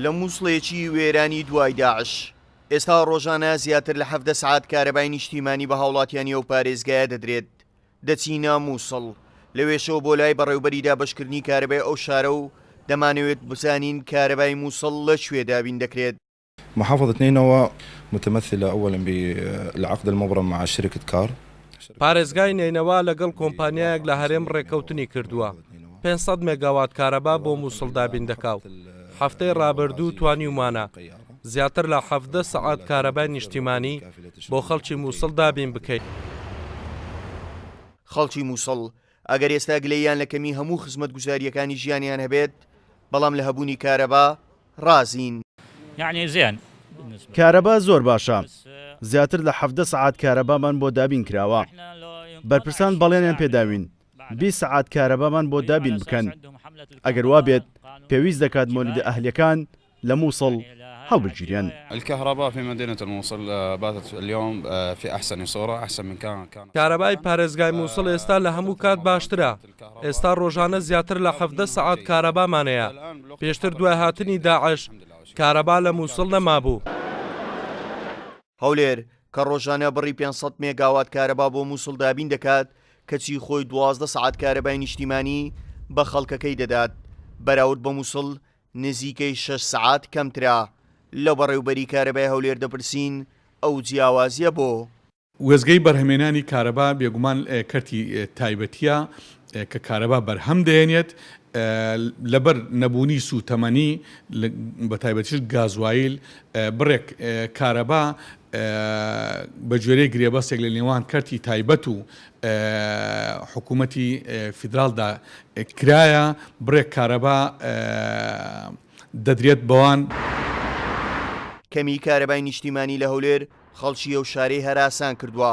لە موسڵێکی وێرانی دوای داعش، ئێستا ڕۆژانە زیاتر لە 17 سەعات کارەبای نیشتیمانی بە هاوڵاتیانی ئەو پارێزگایە دەدرێت. دەچینە موسڵ، لەوێشەوە بۆ لای بەڕێوبەری دابەشکردنی کارەبای ئەو شارە و دەمانەوێت بزانین کارەبای موسڵ لە کوێ دابین دەکرێت. محافظة نينوى متمثلة أولا بالعقد المبرم مع شركة كار. پارێزگای نەینەوا لەگەڵ کۆمپانیایەک لە هەرێم ڕێککەوتنی کردووە، 500 مێگاوات کارەبا بۆ موسڵ دابین دەکا و هەفتەی ڕابردوو توانیومانە زیاتر لە 17 سەعات کارەبای نیشتیمانی بۆ خەڵکی موسڵ دابین بکەین. خەڵکی موسڵ ئەگەر ئێستا گلەییان لە کەمی هەموو خزمەتگوزارییەکانی ژیانیان هەبێت، بەڵام لە هەبوونی کارەبا ڕازین. کارەبا زۆر باشە، زیاتر لە 17 سەعات کارەبامان بۆ دابین کراوە. بەرپرسان بەڵێنیان پێداوین 20 سەعات کارەبامان بۆ دابین بکەن. ئەگەر وابێت پێویست دەکات مۆلیدە ئەهلییەکان لە موسڵ هەڵبگیرێن. الكهرباء في مدينة الموصل باتت اليوم في احسن صورة احسن من كان كان. کارەبای پارێزگای موسڵ ئێستا لە هەموو کات باشترە، ئێستا ڕۆژانە زیاتر لە 17 سەعات کارەبامان هەیە، پێشتر دوای هاتنی داعش کارەبا لە موسڵ نەمابوو. هەولێر، کە ڕۆژانە بڕی 500 مێگاوات کارەبا بۆ موسڵ دابین دەکات، کەچی خۆی 12 سەعات کارەبای نیشتیمانی بە خەڵکەکەی دەدات، بەراورد بە موسڵ نزیکەی شەش سەعات کەمترە. لە بەڕێوبەری کارەبای هەولێر دەپرسین ئەو جیاوازییە بۆ؟ وێستگەی بەرهەمێنانی کارەبا بێگومان کەرتی تایبەتییە کە کارەبا بەرهەم دەهێنێت، لەبەر نەبوونی سووتەمەنی بەتایبەتیش گازوایل بڕێک کارەبا بەگوێرەی گرێبەستێک لە نێوان کەرتی تایبەت و حکوومەتی فیدراڵدا کرایە، بڕێک کارەبا دەدرێت بەوان. کەمیی کارەبای نیشتیمانی لە هەولێر خەڵکی ئەو شارەی هەراسان کردووە،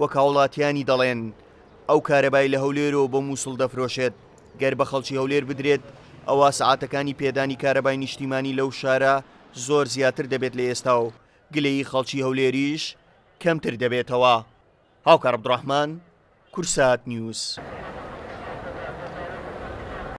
وەک هاوڵاتیانی دەڵێن، ئەو کارەبای لە هەولێرەوە بۆ موسڵ دەفرۆشێت، گەر بە خەڵکی هەولێر بدرێت، ئەوا سەعاتەکانی پێدانی کارەبای نیشتیمانی لەو شارە زۆر زیاتر دەبێت لە ئێستا و گلەیی خەڵکی هەولێریش کەمتر دەبێتەوە. هاوکار عەبدوڕەحمان، کوردسات نیوز.